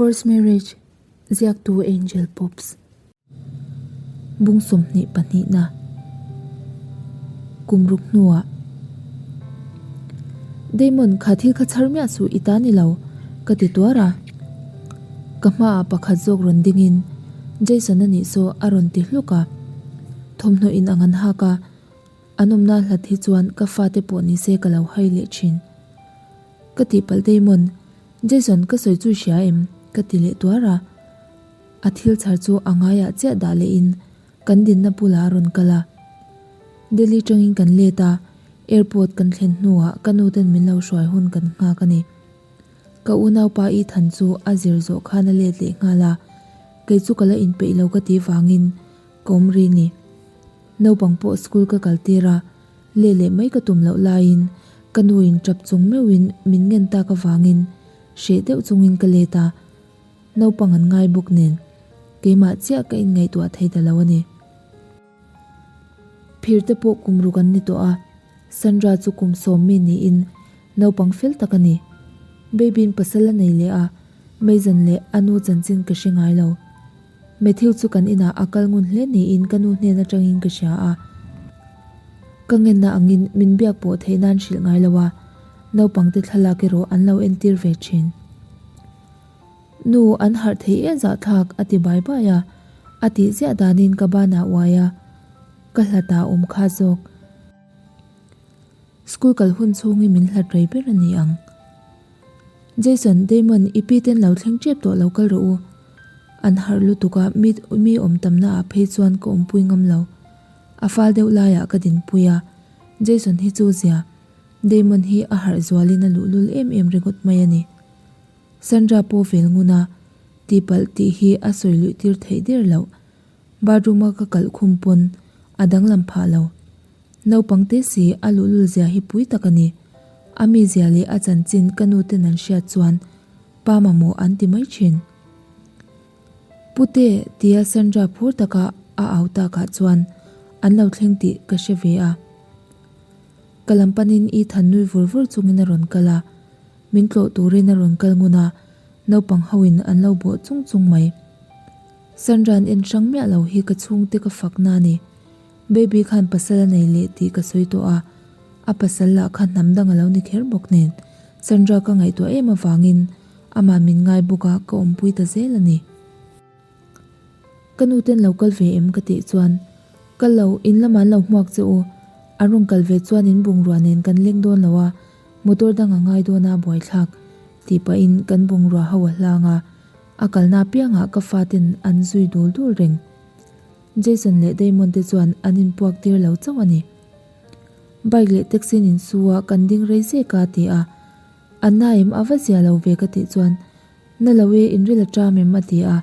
First Marriage, Ziaktu Angel Pops. Bung 22 na Kum ruk hnuah Damon kha thil kha chhar miah suh i ta ni lo, ka ti tuar a. Ka hmaah pakhat zawk rawn dingin Jason a nih saw a rawn ti hluk a. Thawmhnaw in ang an hak a, an awmna hlat hi chuan ka fate pawh ni se ka lo hai leh thin. Ka tihpalh Damon, Jason ka sawi chu i hria em? ka ti leh tuar a. A thil chhar chu a ngaiah chiah dah lehin kan dinna bulah a rawn kal a. Delhi tangin kan let a, airport kan thlen hnuah ka nu ten min lo hruai hun kan nghak a ni. Ka unaupa Ethan chu a zir zawh khan a let leh nghal a, kei chu ka la inpeih lo ka tih vangin ka awm ri ni. Naupang pawh school ka kal tir a, leh leh mai ka tum loh laiin ka nu in tap chung meuhin min ngen tak avangin hreh deuh chungin ka let a, naupang an ngai bawk nen keimah chiah ka inngaihtuah thei ta lo a ni. Phir te pawh kum ruk an ni tawh a, Sandra chu kum sawm mi niin naupang fel tak a ni. Baby-in pasal a nei leh a, Mason leh a nu chanchin ka hre ngai lo. Matthew chu kan inah a kal ngun hle niin ka nu hnen atangin ka hria a. Ka ngenna angin min biak pawh theih nan hrilh ngai lo a, naupangte thlalak erawh an lo entir ve thin. Nu, an harh thei e zahthlak a ti bai bai a, a tih ziah danin ka banah uai a, ka hlatah awm kha zawk. School kal hun chhung hi min hlat rei ber a ni ang. Jason, Damon, i pi ten lo thleng tep tawh lo kal rawh u. An harh lutuk a, mi mi awm tamna ah phei chuan ka awmpui ngam lo. A fal deuh laiah ka dinpui a, Jason hi chu zia. Damon hi a harh zualin a luhlul em em ringawt mai a ni. Sandra pawh vel ngun a, tihpalh tih hi a sawi luih tir theih der loh. Bathroom a ka kalh khum pawn a danglam phah lo. Naupang te si a luhlul zia hi pui tak a ni. A mizia leh a chanchin ka nu ten an hriat chuan pa mamawh an ti mai thin. Pute tia Sandra phur taka a au takah chuan an lo thleng tih ka hre ve a. Ka lam panin Ethan nui vur vur chungin a rawn kal a, min tlawh turin a rawn kal ngun a, naupang hoin an lo bawh chung chung mai. Sandra an en hrang miah lo hi ka chhungte ka fak na a ni. Baby khan pasal a nei leh tih ka sawi tawh a, a pasal lah kha hnam dang a lo ni kher bawk nen Sandra ka ngaihtuah em avangin amah min ngai bawk a ka awmpui ta zel a ni. Ka nu ten lo kal ve em ka tih chuan Kal lo, in lamah an lo hmuak che u, an rawn kal ve chuan in bungrua nen kan leng dawn lo a, motor dang a ngai dawn a buaithlak tih pahin kan bungrua ho a hlang a, A kalna apiangah ka faten an zui dul dul reng. Jason leh Damon te chuan an inpuak tir lo chauh a ni. Bike leh taxi in insu a kan ding rei zek a ti a. A na em a va zia lo ve ka tih chuan na lo e inril a ṭam em a ti a.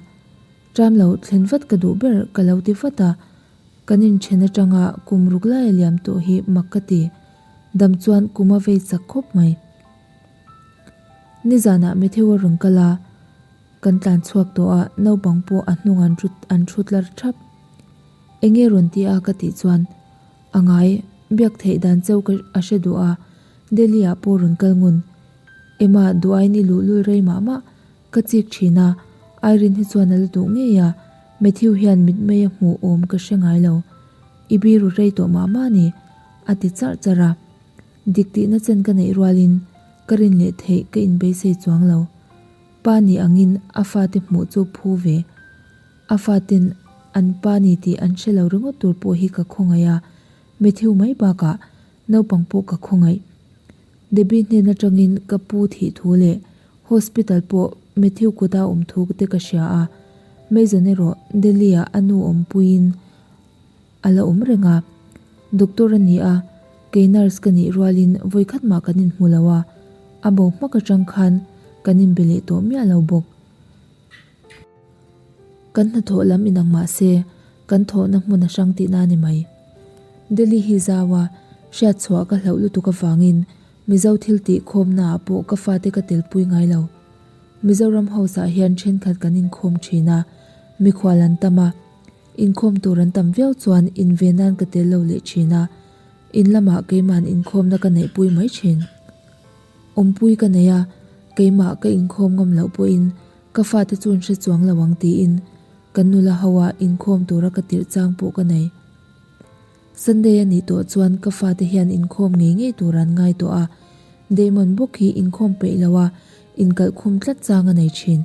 Ṭam lo thlen vat ka duh ber ka lo ti vat a. Kan inṭhen aṭanga kum ruk lai a liam tawh hi mak ka ti. Dam chuan kum a vei chak khawp mai. Nizanah Matthew a rawn kal a, kan tlan chhuak tawh a, naupang pawh a hnung an thut an thu tlar thap. Enge rawn ti a ka tih chuan a ngai biak theih dan cheu ka a hre duh a, Delhi ah pawh rawn kal ngun. Emma duh aiin i luhlul rei mah mah ka chik thin a, Irene hi chuan a la duh ngei a, Matthew hian mitmei a hmuh awm ka hre ngai lo. I biru rei tawh mah mah a ni a ti charh charh a. Dik tihna chen ka neih rualin ka rin leh theih ka inbeisei chuang lo. Pa nih angin a fate hmuh chu phu ve. A faten an pa ni tih an hre lo ringawt tur pawh hi ka khawngaih a, Matthew mai bakah naupang pawh ka khawngaih. Debbie hnen atangin ka pu thih thu leh hospital pawh Matthew kuta awm thu te ka hria a, Mason erawh Delhi-ah a nu awmpuiin A la awm reng a, doctor a ni a, kei nurse ka nih rualin vawikhat mah kan inhmu lo a, a bo hmak atang khan kan inbe leh tawh miah lo bawk. Kan hnathawh lam inang mah se, kan thawhna hmun a hrang tihna a ni mai. Delhi hi zau a, hriatchhuah ka hlauh lutuk avangin Mizo thil tih khawmnaah pawh ka fate ka telpui ngai lo. Mizoram house ah hian thenkhat kan inkhawm thin a, mikhual an tam a, Inkhawm tur an tam viau chuan inve nan ka tel lo leh thin a, in lamah keima'n inkhawmna ka neihpui mai thin. Awmpui ka nei a, keimah ka inkhawm ngam loh pawhin Ka fate chu an hre chuang lo ang tiin kan nula ho a inkhawm tura ka tirh chang pawh ka nei. Sunday a nih tawh chuan ka fate hian inkhawm ngei ngei tur an ngai tawh a, Damon bawk hi inkhawm peih lo a inkalh khum tlat chang a nei thin.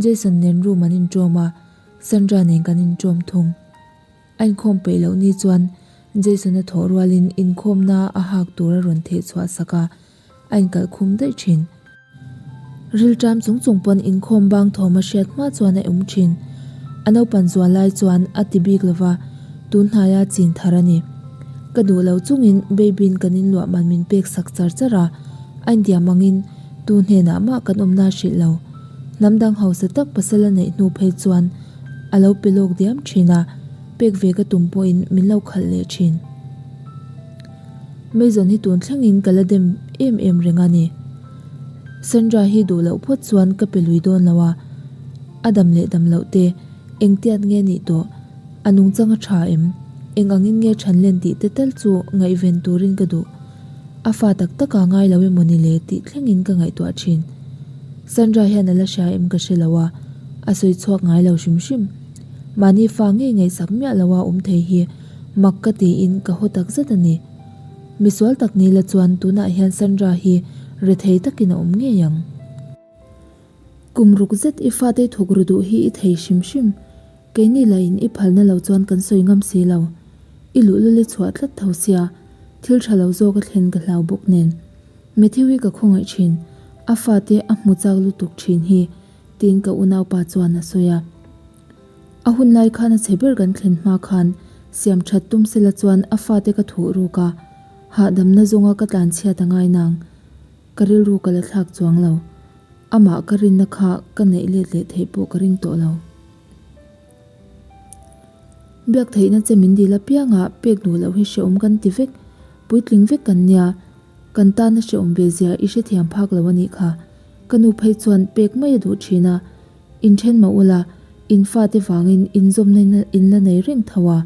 Jason nen room an inṭawm a, Sandra nen kan inṭawm thung. A inkhawm peih loh ni chuan Jason-a thawh rualin inkhawmna a hak tur a rawn theh chhuah sak a, a inkalh khum daih thin. Rilṭam chung chung pawn inkhawm bang thawm a hriat hma chuan a awm thin. A naupan zual lai chuan a ti bik lova, tun hnaia chin thar a ni. Ka duh lo chungin Baby-in kan inluah man min pek sak char char a, a intiam angin tu hnenah mah kan awmna hrilh lo. Hnam dang hausa tak pasal a neih hnu phei chuan a lo pe lawk diam thin a, pek ve ka tum pawhin min lo khalh leh thin. Mason hi tun thlengin ka la dem em em reng a ni. Sandra hi duh loh phawt chuan ka pe lui dawn lo a, a dam leh dam loh te engtiat nge nih tawh, a nungchang a tha em, eng angin nge than len tih te tal chu ngaihven turin ka duh. A fa tak tak a ngai lo emaw ni le tih thlengin ka ngaihtuah thin. Sandra hian a la hria em ka hre lo a, a sawi chhuak ngai lo hrim hrim. Mahni fa ngei ngaihsak miah lo a awm thei hi mak ka tiin ka haw tak zet a ni. Misual tak ni la chuan tunah hian Sandra hi rethei takin a awm ngei ang. Kum ruk zet i fate thawk ru duh hi i thei hrim hrim. Keini lahin i phalna lo chuan kan sawi ngam si lo. I luhlul i chhuah tlat tho sia, thil tha lo zawk a thlen ka hlau bawk nen. Matthew hi ka khawngaih thin, a fate a hmu chak lutuk thin hi, tiin ka unaupa chuan a sawi a. A hun lai khan a chhe ber kan thlen hma khan siam that tum sela chuan a fate ka thuh ruk a, hahdamna zawnga ka tlanchhiat a ngai nang. Ka rilru ka la thlak chuang lo. Amah ka rinna kha ka neih let leh theih pawh ka ring tawh lo. Biak theihna che min dil apiangah pek duh loh hi hrehawm kan ti vek, puitling vek kan nia. Kan tana hrehawm ve zia i hrethiam phak lo a nih kha. Ka nu phei chuan pek mai a duh thin a. Inthen mah ula, in fate vangin inzawmna in la nei reng tho a.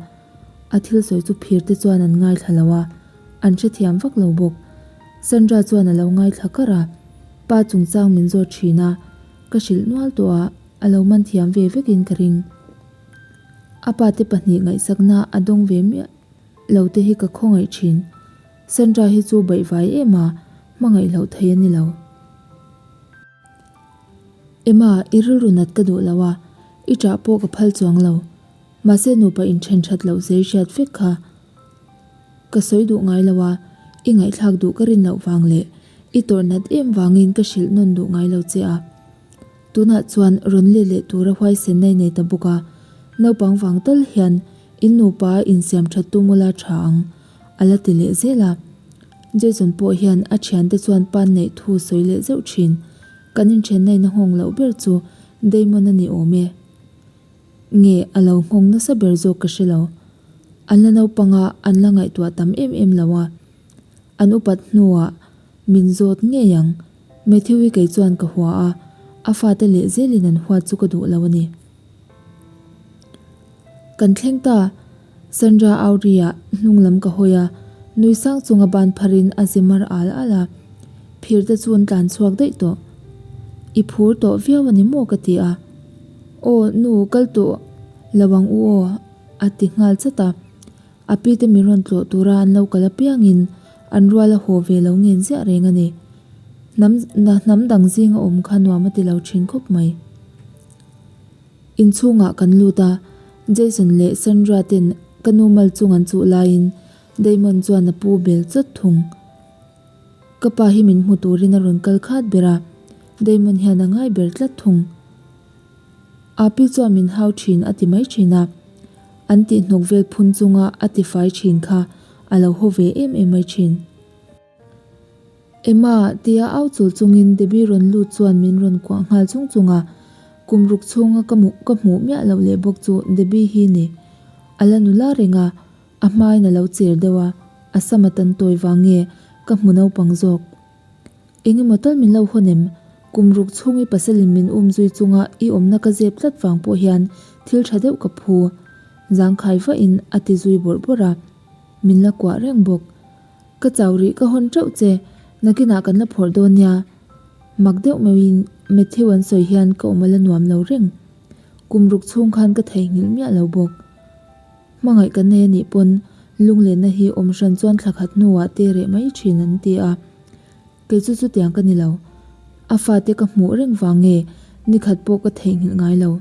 A thil sawi chu phir te chuan an ngaithla lo a. An hrethiam vak lo bawk. Sandra chuan a lo ngaithla kar a, pa chungchang min zawt thin a, ka hrilh nual tawh a, a lo man thiam ve vekin ka ring. A pa te pahnih ngaihsakna a dawng ve miah lo te hi ka khawngaih thin. Sandra hi chu baihvai em a, hmangaih loh thei a ni lo. Emma, i rilru nat ka duh lo a, i ṭah pawh ka phal chuang lo. Mahse nupa inthen that loh zir hriat vek kha ka sawi duh ngai lo a, i ngaihthlak duh ka rin loh vang leh i tawrh nat em vangin ka hrilh nawn duh ngai lo che a. Tunah chuan rawn let leh tura huaisen na i nei ta bawk a, naupang vang tal hian in nupa insiam that tum ula tha ang, a la ti leh zel a. Jason pawh hian a thiante chuan pan neih thu sawi leh zeuh thin. Kan inthenna in a nghawng loh ber chu Damon a ni awm e. Nge a lo nghawng nasa ber zawk ka hre lo. An la naupang a, an la ngaihtuah tam em em lo a. An upat hnuah min zawt ngei ang. Matthew hi kei chuan ka hua a, a fate leh zelin an huat chu ka duh lo a ni. Kan thleng ta, Sandra Auri-ah hnung lam ka hawi a, nui sang chunga ban pharin a ze mar al al a. Phir te chu an tlan chhuak daih tawh. I phur tawh viau a ni maw ka ti a. Aw nu kal tawh lo ang u aw a ti nghal chat a. A pi te min rawn tlawh tura an lo kal apiangin an rual a haw ve lo ngen ziah reng a ni. Hnam hnam dang zinga awm kha nuam a ti lo thin khawp mai. Inchhungah kan lut a, Jason leh Sandra ten ka nu mal chung an chuh laiin Damon chuan a pu bel chawt thung. Ka pa hi min hmu turin a rawn kal khat ber a, Damon hian a ngai ber tlat thung. Api chuan min hau thin a ti mai thin a, an tih hnawk vel phun chunga a ti fai thin kha a lo haw ve em em mai thin. Emma, tia au chul chungin Debbie rawn lut chuan min rawn kuah nghal chung chung a, kum ruk chhunga ka hmuh ka hmuh miah loh leh bawk chu Debbie hi ni. A la nula reng a, A hmain a lo cher deuh a, a sam a tan tawi vang nge ka hmu naupang zawk. Eng emaw tal min lo hawn em? Kum ruk chhung i pasalin min um zui chunga i awmna ka zep tlat vang pawh hian thil tha deuh ka phu. Zangkhai vahin a ti zui bawrh bawrh a, min la kuah reng bawk. Ka chau rih ka hawn teuh che, nakinah kan la phawrh dawn nia. Mak deuh meuhin. Matthew an sawi hian ka awm a la nuam lo reng. Kum ruk chhung khan ka theihnghilh miah lo bawk. Hmangaih kan nei a nih pawn lunglenna hi awm hran chuan thla khat hnuah te reh mai thin an ti a. Kei chu chutiang ka ni lo. A fate ka hmuh reng vang nge nikhat pawh ka theihnghilh ngai lo.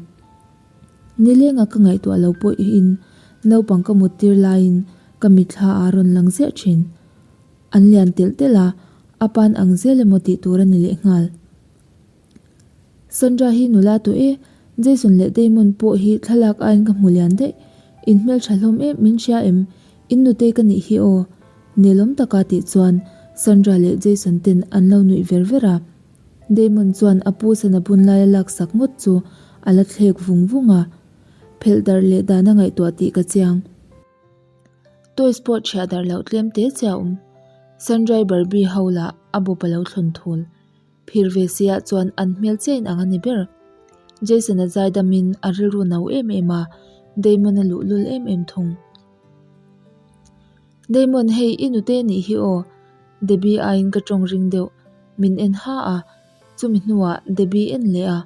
Nilenga ka ngaihtuah lo pawhin naupang ka mut tir laiin ka mitthla a rawn lang ziah thin. An lian telh telh a, a pan ang zel emaw tih tur a ni lehnghal. Sandra hi nula tawh e, Jason leh Damon pawh hi thlalak aiin ka hmu lian daih. In hmeltha hlawm em min hria em? In nutei ka nih hi aw. Nelawm taka tih chuan Sandra leh Jason ten an lo nuih ver ver a. Damon chuan a pu sana bun laia laksak ngawt chu a la thlek vung vung a. Phelh darh leh dan a ngaihtuah tih ka chiang. Toys pawh thiah darh loh tlem te che a awm. Sandra-i Barbie ho lah a bawp a lo thlawn thul. Phir ve si ah chuan an hmel chiah in ang a ni ber. Jason a zaidam in a rilru no em em a, Damon a luhlul em em thung. Damon hei i nute nih hi aw, Debbie aiin ka tawng ring deuh, min en ha a, chumi hnuah Debbie en leh a,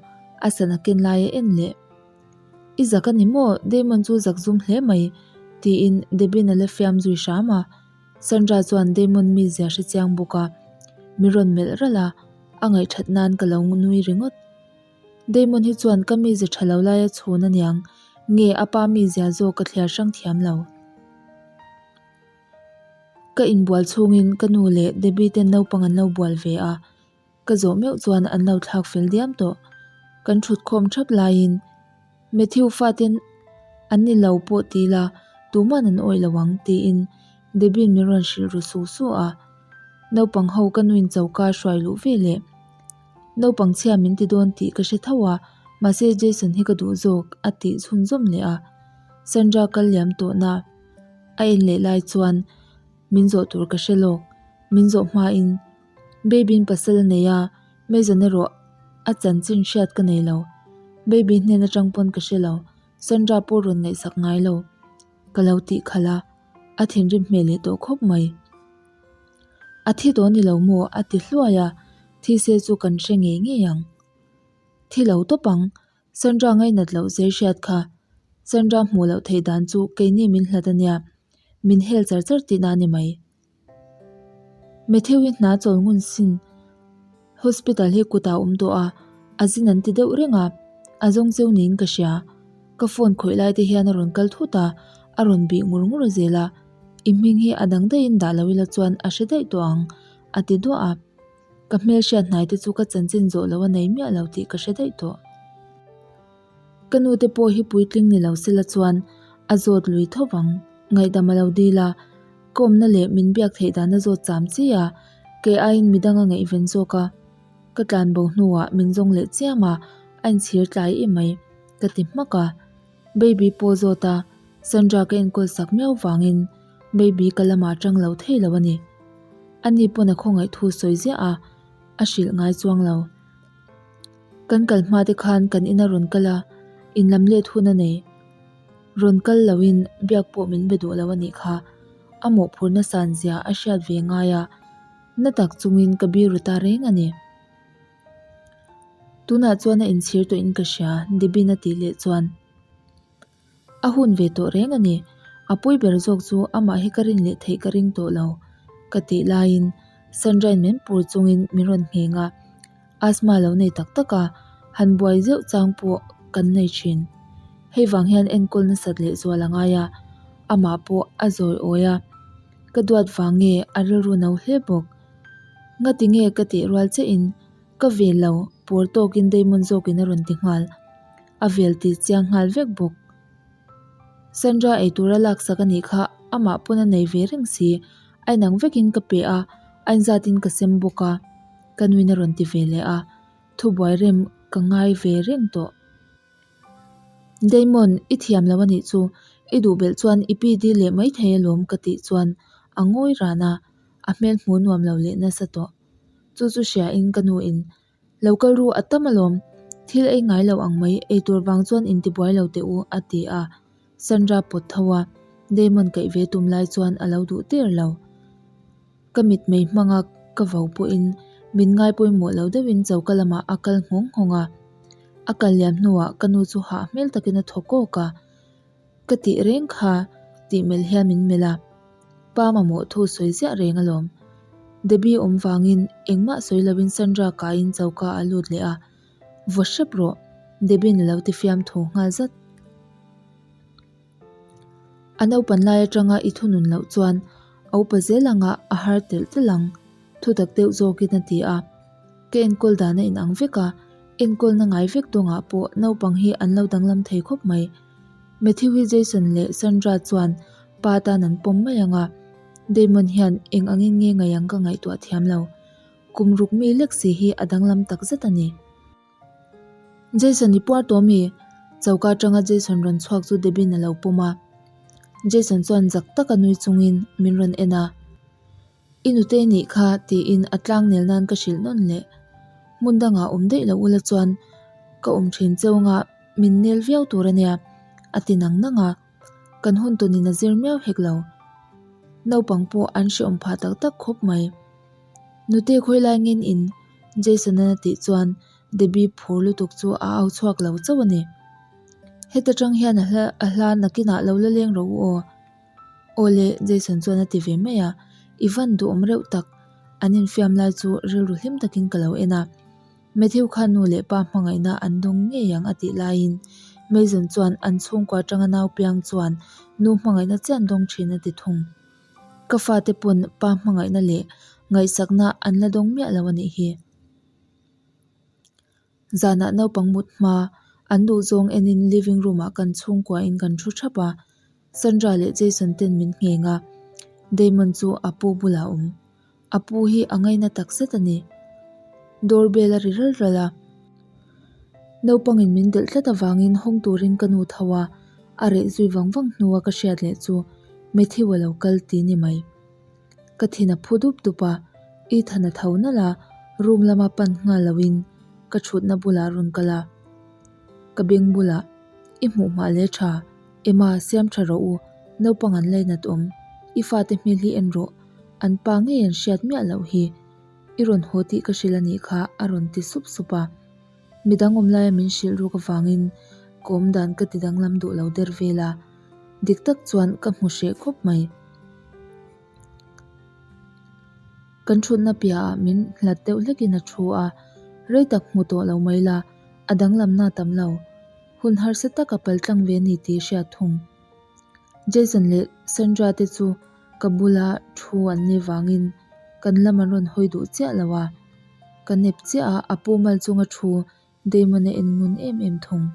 a sana ken lai a en leh. I zak a ni maw, Damon chu zak zum hle mai, tiin Debbie-in a la fiam zui hram a. Sandra chuan Damon mizia hre chiang bawk a, min rawn melh ralh a, a ngaihthat nan ka lo nui ringawt. Damon hi chuan ka mizia tha lo laia chhun aniang, nge a pa mizia zawk ka thliar hrang thiam lo. Ka inbual chhungin ka nu leh Debbie ten naupang an lo bual ve a, Ka zawh meuh chuan an lo thlak fel diam tawh. Kan thut khawm thap laiin Matthew faten an ni lo pawh ti ila tuman an awih lo ang tiin Debbie-in min rawn hrilh ru su su a. Naupang ho ka nuin choka hruai luh ve leh naupang chhia min ti dawn tih ka hre tho a, mahse Jason hi ka duh zawk a tih chhunzawm leh a. Sandra kal liam tawhna a en leh lai chuan min zawh tur ka hre lawk. Min zawh hmain Baby-in pasal a nei a, Mason erawh a chanchin hriat ka nei lo. Baby hnen atang pawn ka hre lo, Sandra pawh rawn ngaihsak ngai lo. Ka lo tih khalh a, a thinrim hmel leh tawh khawp mai. A thi tawh ni lo maw? a ti hluai a, thi se chu kan hre ngei ngei ang. Thi lo tawp ang, Sandra ngainat loh zel hriat kha. Sandra hmuh loh theih dan chu keini min hlat a nia, min hel char char tihna a ni mai. Matthew-i hna chawl ngun sin hospital hi kutah a awm tawh a, a zin an ti deuh reng a, a zawng cheu niin ka hria. Ka phone khawih lai te hian a rawn kal thut a, a rawn bih ngur ngur zel a, i hming hi a dang daihin dah lo ila chuan a hre daih tawh ang, a ti duah a. Ka hmelhriat hnai te chu ka chanchin zawh lo a nei miah lo tih ka hre daih tawh. Ka nu te pawh hi puitling ni lo sela chuan a zawt lui tho vang. Ngaihdam a lo dil a, ka awmna leh min biak theih dan a zawt cham chi a, kei aiin midang a ngaihven zawk a. Ka tlan bo hnuah min zawng leh chiam a, a inchhir tlai em mai, ka ti hmak a. Baby pawh zawt a, Sandra ka enkawl sak miau vangin Baby ka lamah tang lo thei lo a ni. Ani pawn a khawngaih thu sawi ziah a, a hrilh ngai chuang lo. Kan kal hma te khan kan ina rawn kal a, in lam let hun a nei. Rawn kal loin biak pawh min be duh lo a nih kha. A mawhphurhna san zia a hriat ve ngai a, na tak chungin ka biru ta reng a ni. Tunah chuan a inchhir tawhin ka hria, Debin a tih leh chuan. A hun ve tawh reng a ni. A pui ber zawk chu amah hi ka rin leh theih ka ring tawh lo ka tih laiin Sandra-in min pur chungin min rawn ngheng a, asthma lo nei tak tak a, han buai zeuh chang pawh kan nei thin. Hei vang hian enkawl nasat leh zual a ngai a, amah pawh a zawi awi a, ka duat vang nge a rilru no hle bawk. Ngati nge ka tih rual chiahin ka vel lo, pur tawkin Damon zawkin a rawn ti nghal. A vel tih chiang nghal vek bawk. Sandra eitur a laksak a nih kha amah pawn a nei ve reng si. A inang vekin ka pe a, a inzatin ka sem bawk a, ka nuin a rawn ti ve leh a, thubuai rem ka ngai ve reng tawh. Damon, i thiam lo a nih chu, i duh belh chuan i pi dil leh maithei alawm ka tih chuan a ngawi ran a, a hmel hmuh nuam lo leh nasa tawh. Chu chu hriain ka nuin Lo kal ru a tam alawm, thil ei ngai lo ang mai, eitur vang chuan intibuai lo teh u, a ti a. Sandra pawt tho a, Damon kaih ve tum lai chuan a lo duh der lo. Ka mitmei hmanga ka vo pawhin Min ngai pawimawh lo deuhin choka lamah a kal nghawng nghawng a. A kal liam hnuah ka nu chu hah hmel takin a thaw kawk a. Ka tih reng kha tih melh hian min melh a, pa mamawh thu sawi ziah reng alawm. Debbie awm vangin engmah sawi lovin Sandra kaiin choka a lut leh a, Vaw hrep rawh, Debbie-in a lo ti fiam thu nghal zat. A naupan lai atanga i thunun loh chuan a upa zel anga a har telh telh ang, thutak deuh zawkin a ti a. Ka enkawl dan a inang vek a, enkawlna ngai vek dawngah pawh naupang hi an lo danglam thei khawp mai. Matthew hi Jason leh Sandra chuan pa tan an pawm mai ang a, Damon hian eng angin nge ngaih ang ka ngaihtuah thiam lo. Kum ruk mi lek si hi a danglam tak zet a ni. Jason i puar tawh mi? Choka atanga Jason rawn chhuak chu Debbie-in a lo pawm a. Jason chuan zak taka nui chungin min rawn en a. I nute nih kha tiin a tlang nel nan ka hrilh nawn leh. Hmun dangah awm daih lo ula chuan ka awm thin cheu anga min nel viau tur a nia, a ti nang nang a. Kan hun tawnin a zir miau hek lo. Naupang pawh an hreawm phah tak tak khawp mai. Nute khawi lai ngin in Jason-an a tih chuan Debbie phur lutuk chu a au chhuak lo chauh a ni. Heta tang hian a hla a hla nakinah lo la leng rawh u aw. Aw le, Jason chuan a ti ve mai a, i van duhawm reuh tak. An infiam lai chu rilru hlim takin ka lo en a. Matthew khan nu leh pa hmangaihna an dawng ngei ang a tih laiin Mason chuan an chhungkua atanga nau piang chuan nu hmangaihna chiah an dawng thin a ti thung. Ka fate pawn pa hmangaihna leh ngaihsakna an la dawng miah lo a nih hi. Zanah naupang mut hma an duh zawng enin living room ah kan chhungkua in kan thu thap a, Sandra leh Jason ten min ngheng a, Damon chu a pu bulah a awm. A pu hi a ngaina tak zet a ni. Door bell a ri ral ral a, naupangin min delh tlat avangin hawng turin ka nu tho a, a reh zui vang vang hnua ka hriat leh chu Matthew a lo kal ti ni mai. Ka thin a phu dup dup a, Ethan a tho nalh a, room lama pan nghal loin ka thutna bulah a rawn kal a. Ka beng bulah, I hmuh hmah leh tha, Emma siam tha rawh u, naupang an lainat awm, i fate hmel hi en rawh, an pa ngei an hriat miah loh hi, i rawn haw tih ka hrilh a nih kha a rawn ti sup sup a. Midang awm laia min hrilh ruk avangin ka awm dan ka ti danglam duh lo der vel a. Dik tak chuan ka hmu hreh khawp mai. Kan thutna piahah min hlat deuh hlekin a thu a, rei tak hmu tawh lo mai la, a danglamna a tam lo. Hun harsa tak a paltlang ve a ni tih hriat thung. Jason leh Sandra te chu ka bula thu an nih vangin kan lam an rawn hawi duh chiah lo a. Ka nep chiah a, a pu mal chunga thu Damon a en ngun em em thung.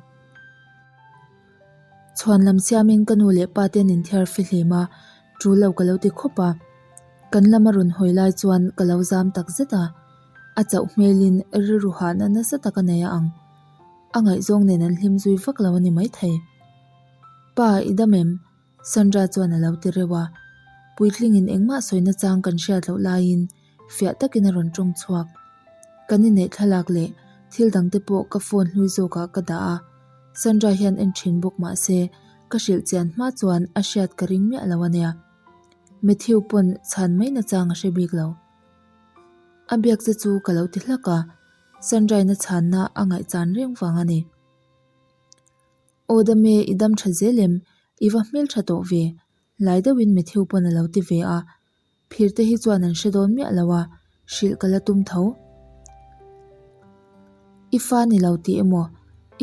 Chhuan lam siamin ka nu leh pa te an inthiar fihlim a, tul lo ka lo ti khawp a. Kan lama rawn hawi lai chuan ka lo zam tak zet a, a chauh hmelin rilru hahna nasa tak a nei a ang. A ngaihzawng nen an hlim zui vak lo a ni maithei. Pa, i dam em? Sandra chuan a lo ti reuh a, puitlingin engmah sawina chang kan hriat loh laiin fiah takin a rawn tawng chhuak. Kan inneih thlalak leh thil dangte pawh ka phone hlui zawkah ka dah a, Sandra hian en thin bawk mah se ka hrilh chian hma chuan a hriat ka ring miah lo a nia. Matthew pawn chhan mai na chang a hre bik lo. A biak che chu ka lo ti hlak a, Sandra-in a chhanna a ngaihchan reng vang a ni. Aw dame, i dam tha zel em? I va hmel tha tawh ve. Lai deuhin Matthew pawn a lo ti ve a. Phir te hi chuan an hre dawn miah lo a, hrilh ka la tum tho. I fa ni lo tih emaw,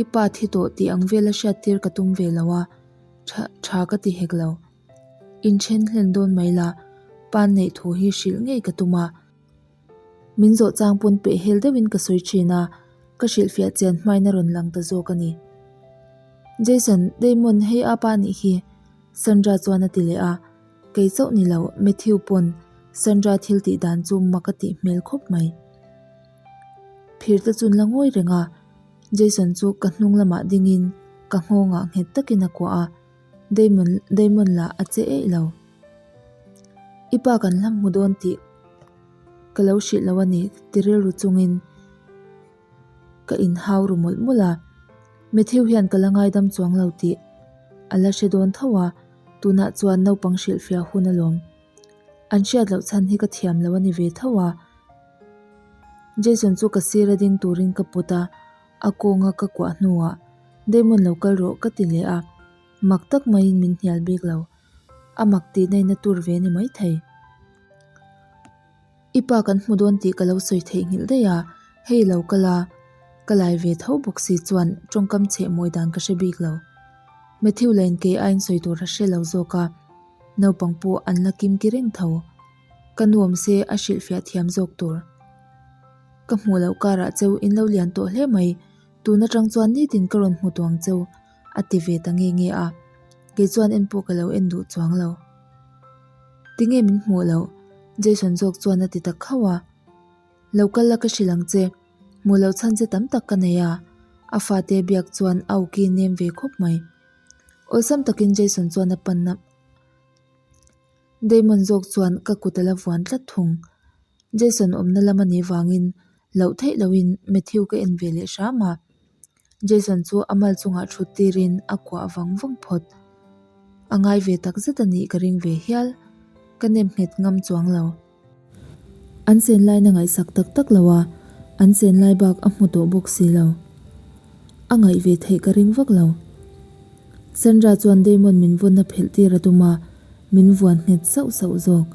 i pa thi tawh tih ang vela hriattir ka tum ve lo a, tha tha ka ti hek lo. Inthen hlen dawn mai la, pan neih thu hi hrilh ngei ka tum a. Min zawh chang pawn peh hel deuhin ka sawi thin a, ka hrilhfiah chian hmain a rawn lang ta zawk a ni. Jason, Damon hei apa nih hi, Sandra chuan a ti leh a, kei chauh ni lo Matthew pawn Sandra thil tih dan chu mak a tih hmel khawp mai. Phir te chun la ngawi reng a, Jason chu ka hnung lamah dingin ka nghawngah nghet takin a kuah a, Damon, Damon lah a che eih lo. I pa kan hlam hmu dawn tih ka lo hrilh lo a ni ti rilru chungin ka inhau ru mawlh mawlh a. Matthew hian ka la ngaidam chuang lo tih a la hre dawn tho a, tunah chuan naupang hrilhfiah hun alawm. An hriat loh chhan hi ka thiam lo a ni ve tho a. Jason chu ka sira ding turin ka put a, a kawnga ka kuah hnuah, Damon lo kal rawh ka ti leh a, mak tak maiin min hnial bik lo. A mak tih naina tur ve ni maithei. I pa kan hmu dawn tih ka lo sawi theihnghilh daih a, hei lo kal a, ka lai ve tho bawk si chuan tawngkam chheh mawi dan ka hre bik lo. Matthew lain kei aiin sawi tur a hre lo zawk a, naupang pawh an la kim ki reng tho. Ka nuam se a hrilhfiah thiam zawk tur. Ka hmuh loh karah cheu in lo lian tawh hle mai, tun atang chuan nitin ka rawn hmu tuang cheu a ti ve ta nge nge a, kei chuan en pawh ka lo en duh chuang lo. Tinge min hmuh loh? Jason zawk chuan a ti ta khauh a. Lo kal la ka hrilh ang che, hmuh loh chhan che tam tak ka nei a, a fate biak chuan a awki nem ve khawp mai. Awlsam takin Jason chuan a panna Damon zawk chuan ka kut a la vuan tlat thung. Jason awmna lam a nih vangin loh theih lohin Matthew ka en ve leh hram a. Jason chu a mal chungah thut tirin a kuah vang vang phawt. A ngai ve tak zet a nih ka ring ve hial. Ka nem nghet ngam chuang lo. An chen laina ngaihsak tak tak lo a, an chen lai bak a hmu tawh bawk si lo. A ngaih ve theih ka ring vak lo. Sandra chuan Damon min vawnna phelh tir a tum a, min vuan nghet sauh sauh zawk.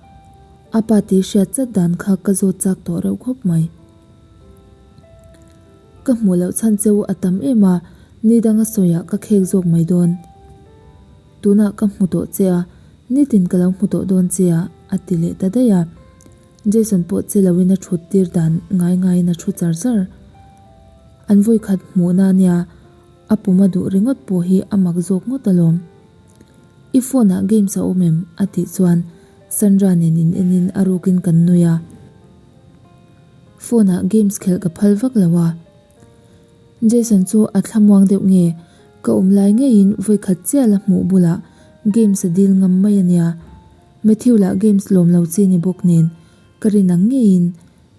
A pa tih hriat chat dan kha ka zawt chak tawh reuh khawp mai. Ka hmuh loh chhan che u a tam em a, ni danga sawiah ka khek zawk mai dawn. Tunah ka hmu tawh che a, nitin ka lo hmu tawh dawn che a, a ti leh ta daih a. Jason pawh che loin a thut tir dan ngai ngaiin a thu char char. An vawikhat hmuhna ania a pum a duh ringawt pawh hi a mak zawk ngawt alawm. I phone ah games a awm em? a tih chuan Sandra nen in enin a rukin kan nui a. Phone ah games khelh ka phal vak lo a. Jason chu a thlamuang deuh nge, ka awm lai ngeiin vawikhat chiah la hmuh bulah games a dil ngam mai a nia. Matthew lah games lawm lo chi ni bawk nen ka rin ang ngeiin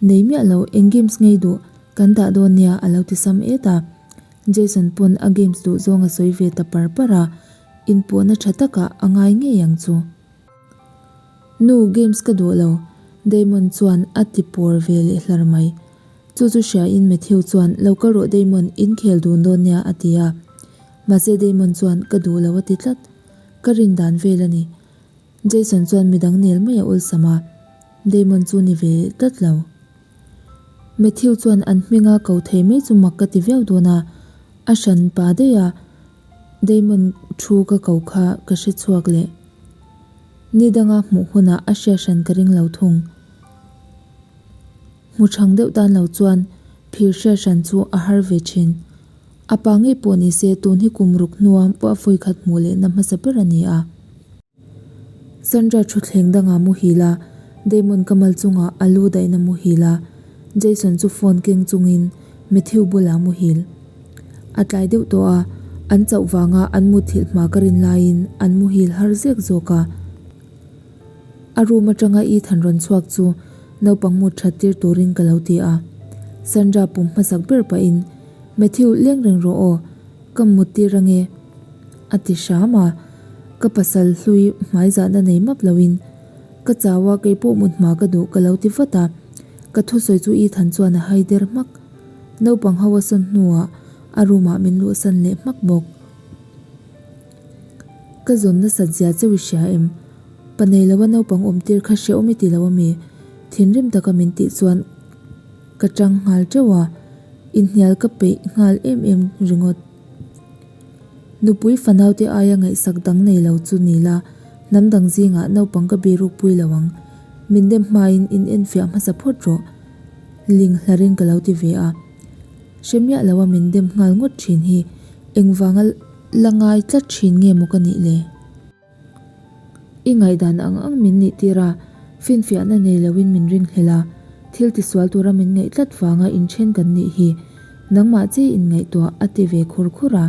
nei miah lo eng games ngei duh kan dah dawn nia a lo ti sam et a. Jason pawn a games duh zawng a sawi ve ta par par a, inpawhna tha takah a ngai ngei ang chu. Nu, games ka duh lo, Damon chuan a ti pawr ve leh hlar mai. Chu chu hriain Matthew chuan, Lo kal rawh Damon, in khel dun dawn nia, a ti a. Mahse Damon chuan, Ka duh lo a ti tlat. Ka rin dan vel a ni. Jason chuan midang nel mai a awlsam a, Damon chu ni ve leh tlat lo. Matthew chuan an hminga ko thei mai chu mak ka ti viau dawn a, a hran pa daih a. Damon thu ka ko kha ka hre chhuak leh. Ni danga hmuh hunah a hria hran ka ring lo thung. Hmu chhang deuh tan lo chuan phir hria hran chu a har ve thin. A pa ngei pawh ni se tun hi kum ruk hnua a vawikhat hmuh lehna hmasa ber a ni a. Sandra thutthleng dangah muhil a, Damon ka mal chungah a lu daihna muhil a, Jason chu phone keng chungin Matthew bulah muhil. A tlai deuh tawh a, an chauh vanga an muthilh hma ka rin laiin an muhil har zek zawk a. A room atanga Ethan rawn chhuak chu naupang mut that tir turin ka lo ti a. Sandra pum hmasak ber pahin, Matthew leng reng rawh aw, ka mut tir ange. A ti hram a, ka pasal hlui hmai zahna nei map loin ka chau a kei pawh mut hma ka duh ka lo ti vat a, ka thusawi chu Ethan chuan a hai der hmak. Naupang ho a sawn hnuah a room ah min luhsan leh hmak bawk. Ka zawn nasat zia cheu i hria em? Pa nei loa naupang awm tir kha hrehawm i ti lo ami? Thinrim taka min tih chuan ka tang nghal teuh a, inhnial ka peih nghal em em ringawt. Nupui fanaute aia ngaihsak dang nei lo chu ni la, hnam dang zingah naupang ka biruk pui lo ang. Min dem hmain in enfiah hmasa phawt rawh. Ling hlarin ka lo ti ve a. Hre miah loa min dem nghal ngawt thin hi engvanga la ngai tlat thin nge maw ka nih le? I ngaihdan ang ang min nih tir a, finfiahna nei loin min ringhlel a, thil tisual tura min ngaih tlat vanga inthen kan nih hi nangmah chi inngaihtuah a ti ve khur khur a.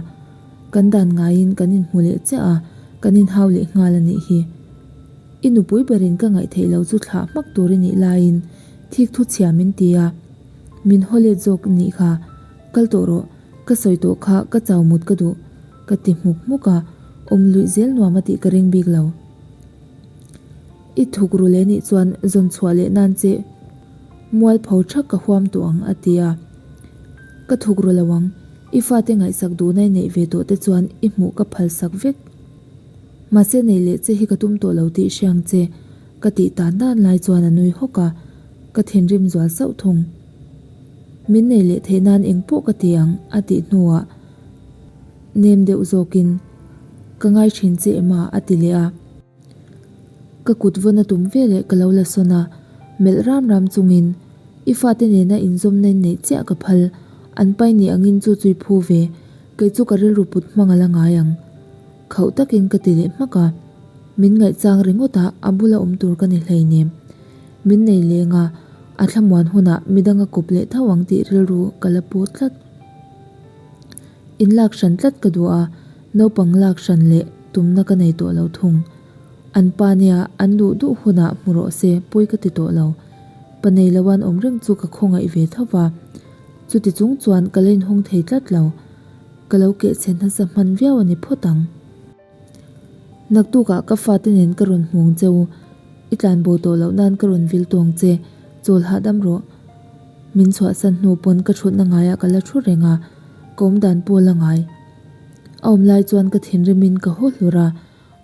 Kan dan ngaiin kan inhmu leh chiah a, kan inhau leh nghal a nih hi. I nupui berin ka ngaih theih lo chu thlah hmak tur i nih laiin thik thu chhia min ti a, min haw let zawk nih kha kal tawh rawh, ka sawi tawh kha ka chau mut ka duh. Ka ti hmuk hmuk a, awm luih zel nuam a tih ka ring bik lo. I thuk ru leh nih chuan zawn chhuah leh nan che. Mualpho thak ka huam tawh ang a ti a. Ka thuk ru lo ang, i fate ngaihsak duhna i neih ve tawh te chuan i hmuh ka phalsak vek. Mahse neih leh che hi ka tum tawh lo tih hriang che ka tih tan dan lai chuan a nui hawk a, ka thinrim zual sauh thung. Min nei leh theih nan eng pawh ka ti ang a tih hnuah nem deuh zawkin ka ngai thin che em a a ti leh a. Ka kut vawn a tum veleh ka lo la sawn a, melh ram ram chungin i fate nena inzawmna in neih chiah ka phal, an pai ni angin chu chu i phu ve, kei chu ka rilru put hmang a la ngai ang. Khauh takin ka ti leh hmak a, min ngaihchang ringawt a, a bula awm tur ka ni hleinem. Min nei leng a, a thlamuan hunah midang a kawp leh tho ang tih rilru ka la pu tlat. In lak hran tlat ka duh a, naupang lak hran leh tumna ka nei tawh lo thung. An pa nia an duh duh hunah hmu rawh se pawi ka ti tawh lo. Pa nei lo an awm reng chu ka khawngaih ve tho va, chuti chung chuan ka la inhawng thei tlat lo. Ka lo kehchhe nasa hman viau a ni phawt ang. Naktukah ka fate nen ka rawn hmuang che u, i tlanbo tawh loh nan ka rawn vil tawng che, chawl hahdam rawh. Min chhuahsan hnu pawn ka thutna ngaiah ka la thu reng a, ka awm dan pawh la ngai. A awm lai chuan ka thinrimin ka haw hlur a,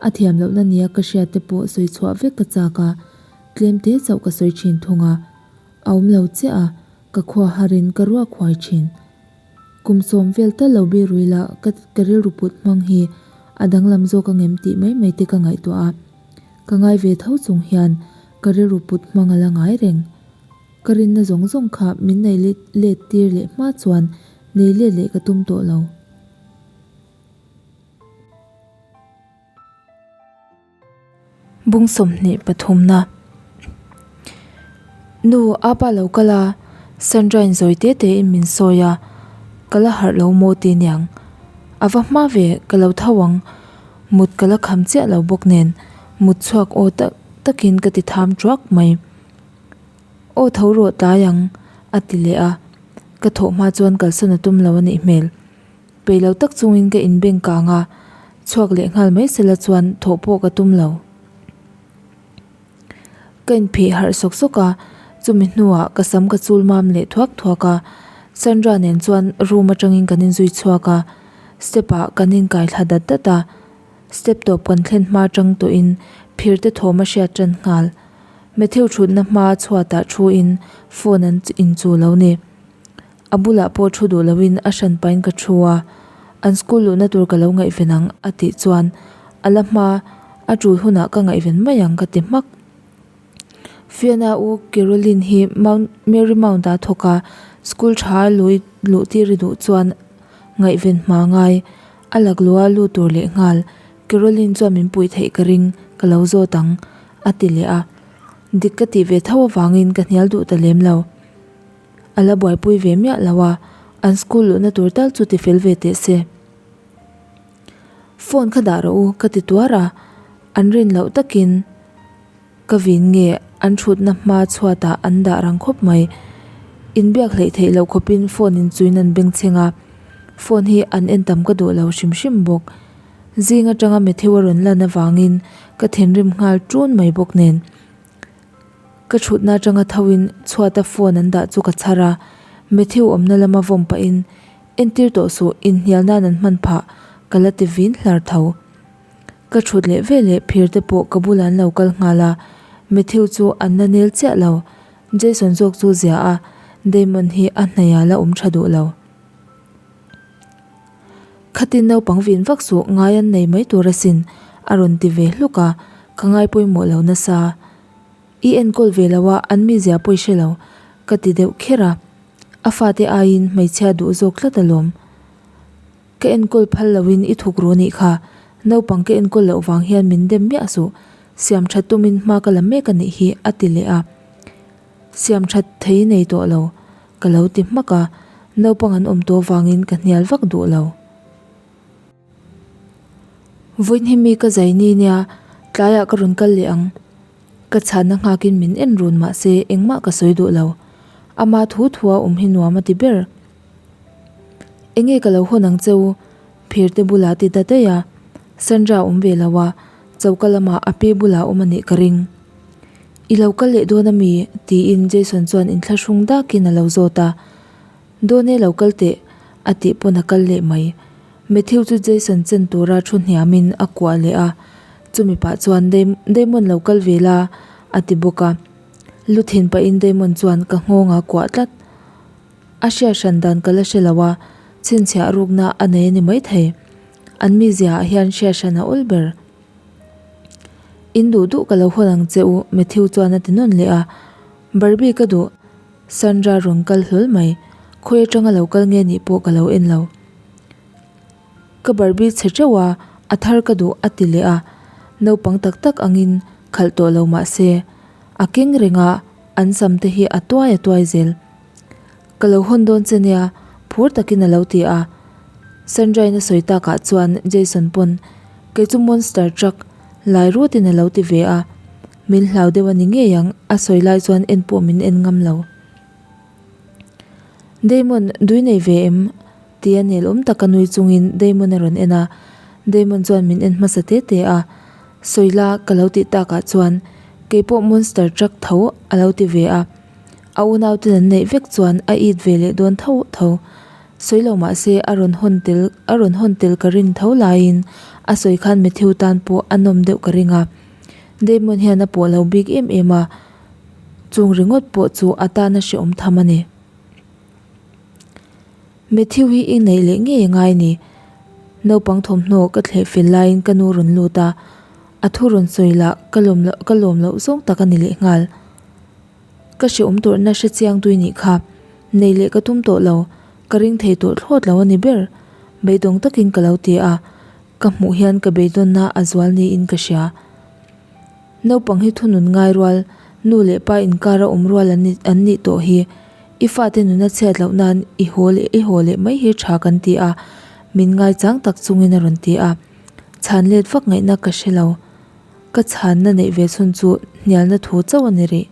a thiam lohna nia ka hriat te pawh sawi chhuah vek ka chak a, tlem te chauh ka sawi thin thung a, a awm lo chiah a, ka khua harin ka ruak huai thin. Kum sawm vel tal lo bi rui la ka ka rilru put hmang hi a danglam zawk ang em tih mai mai te ka ngaihtuah a. Ka ngai ve tho chung hian ka rilru put hmang a la ngai reng. Ka rinna zawng zawng kha min nei let let tir leh hma chuan nei let leh ka tum tawh lo. Bung 23 na Nu, apa lo kal a, Sandra in zawi te te in min sawi a, ka la harh lo maw ti niang. A va hma ve, ka lo tho ang, mut ka la kham chiah lo bawk nen, mut chhuak aw tak takin ka ti tham truak mai. Aw tho rawh tlai ang, a ti leh a, ka thawh hma chuan kalsan a tum lo a nih hmel. Peih lo tak chungin ka inbeng kang a, chhuak leh nghal mai sela chuan thawh pawh ka tum lo. Ka inphih harh sawk sawk a, chumi hnuah ka sam ka chul mam leh thuak thuak a, Sandra nen chuan room atangin kan inzui chhuak a, step ah kan inkai thla dat dat a, step tawp kan thlen hma tang tawhin phir te thawm a hriat tan nghal. Matthew thutna hma chhuatah thu in phone an inchu lo ni. A bulah pawh thu duh loin a hran pahin ka thu a, an school luhna tur ka lo ngaihven ang a tih chuan a la hma a tul hunah ka ngaihven mai ang ka ti hmak. Fiona u Caroline hi Mount Mary Mount ah thawk a, school tha a lui luh tir i duh chuan ngaihven hma ngai a lakluh a lut tur leh nghal Caroline chuan min puih theih ka ring ka lo zawt ang a ti leh a, dik ka tih ve tho avangin ka hnial duh ta lem lo. A la buaipui ve miah lo a, an school luhna tur tal chu ti fel ve teh se. Phone kha dah rawh u ka ti tuar a, an rin loh takin ka vin nge an thutna hma chhuatah an dah rang khawp mai. Inbiak hleih theih loh khawpin phone in chuin an beng chheng a, phone hi an en tam ka duh lo hrim hrim bawk. Zing atanga Matthew a rawn lan avangin ka thinrim nghal ṭun mai bawk nen. Ka thutna atanga thoin chhuata phone an dah chu ka chhar a, Matthew awmna lama vawm pahin, Entir tawh suh, inhnial nan an hman phah, ka la ti vin hlar tho. Ka thut leh veleh phir te pawh ka bulah an lo kal nghal a, Matthew chu an la nel chiah lo, Jason zawk chu zia a, Damon hi a hnaih ah la awm tha duh lo. Khatin naupang vin vak suh ngai an nei mai tur asin, a rawn ti ve hluk a, ka ngai pawimawh lo nasa. I enkawl ve lo a, an mizia pawi hre lo, ka ti deuh kher a. A fate aiin hmeichhia duh zawk tlat alawm. Ka enkawl phal loin i thuk ru nih kha, naupang ka enkawl loh vang hian min dem miah suh, siam that tumin hma ka la mek a nih hi, a ti leh a. Siam that thei nei tawh lo, ka lo ti hmak a, naupang an awm tawh vangin ka hnial vak duh lo. Vawiin mi ka zai ni nia, tlaiah ka rawn kal leh ang. Ka chhanna nghakin min en run mah se engmah ka sawi duh lo. Ama thu thua awm hi nuam a ti ber. Enge ka lo hawn ang che u? Phirte bulah ti ta daih a, Sandra awm ve lo a, choka lamah a pi bulah awm a nih ka ring. I lo kal leh dawn ami? tiin Jason chuan inthlahrung dakin a lo zawt a. Dawn e lo kal teh a tih pawn a kal leh mai. Matthew chu Jason chen tura thu hniamin a kuah leh a, chumi pah chuan Damon lo kal ve la a ti bawk a. Lu thin pahin Damon chuan ka nghawng a kuah tlat. A hriat hran dan ka la hre lo a, chhinchhiah rukna a nei a ni maithei. An mizia ah hian hriat hran a awl ber. In duh duh ka lo hawn ang che u Matthew chuan a ti nawn leh a. Barbie ka duh. Sandra rawn kal hlawl mai. Khawi atanga lo kal nge nih pawh ka lo en lo. Ka Barbie chhe teuh a, a thar ka duh a ti leh a. Naupang tak tak angin khalh tawh lo mah se, a keng reng a, an sam te hi a tuai a tuai zel. Ka lo hawn dawn che nia, phur takin a lo ti a. Sandra-in a sawi takah chuan Jason pawn, Kei chu monster truck lai rutin a lo ti ve a. Min hlau deuh a ni ngei ang, a sawi lai chuan en pawh min en ngam lo. Damon, dui nei ve em? Tia nel awm taka nui chungin Damon a rawn en a. Damon chuan min en hmasa te te a. Sawi la, ka lo tih takah chuan, Kei pawh monster truck tho a lo ti ve a. A unauten an neih vek chuan a it ve leh dawn tho tho. Sawi lo mah se a rawn hawn tel a rawn hawn tel ka rin tho laiin a sawi khan Matthew tan pawh a nawm deuh ka ring a. Damon hian a pawh lo bik em em a, chung ringawt pawh chu a tan a hrehawm tham a ni. Matthew hi i neih leh ngei a ngai ni. Naupang thawmhnaw ka thleh fel laiin ka nu rawn lut a, a thu rawn sawi lah ka lawm loh ka lawm loh zawng tak a ni lehnghal. Ka hrehawm tawrhna hre chiang tui nih kha. Nei leh ka tum tawh lo, ka ring thei tawh thlawt lo a ni ber. Beidawng takin ka lo ti a, ka hmuh hian ka beidawnna a zual niin ka hria. Naupang hi thunun ngai rual, nu leh pa inkara awm rual an ni an nih tawh hi. I fate nuna chhiat loh nan i haw leh i haw leh mai hi tha kan ti a, min ngaichang tak chungin a rawn ti a. Chhan let vak ngaihna ka hre lo. Ka chhanna neih ve chhun chu hnialna thu chauh a ni rih.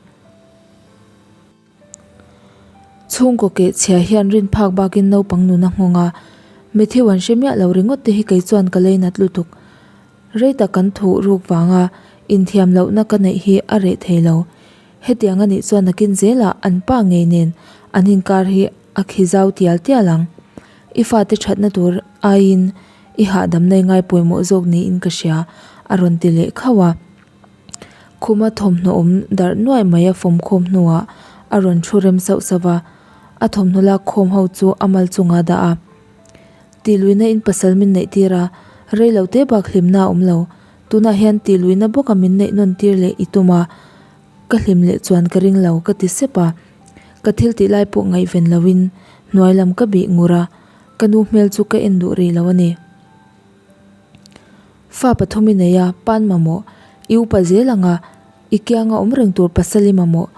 Chhungkaw keh chhia hian rin phak bakin naupang nun a nghawng a, Matthew an hre miah lo ringawt te hi kei chuan ka leinat lutuk. Rei tak kan thuh ruk vanga inthiam lohna ka neih hi a reh thei lo. Hetiang a nih chuan nakin zelah an pa ngei nen an inkar hi a khi zau tial tial ang. I fate thatna tur aiin I hahdamna i ngaipawimawh zawk niin ka hria, a rawn ti leh khauh a. Khuma thawmhnaw awm darh nuaih mai a fawmkhawm hnuah a rawn thu rem sauh sauh va, a thawmhnaw lak khawm ho chu a mal chungah a dah a. Tihluihna in pasal min neih tir a, rei lo te bak hlimna a awm lo. Tunah hian tihluihna bawka min neih nawn tir leh i tum a, ka hlim leh chuan ka ring lo ka ti sep a. Ka thil tih lai pawh ngaihven loin hnuai lam ka bih ngur a. Ka nu hmel chu ka en duh rih lo a ni. Fa pathum i nei a, pan mamawh. I upa zel ang a, i kianga awm reng tur pasal i mamawh.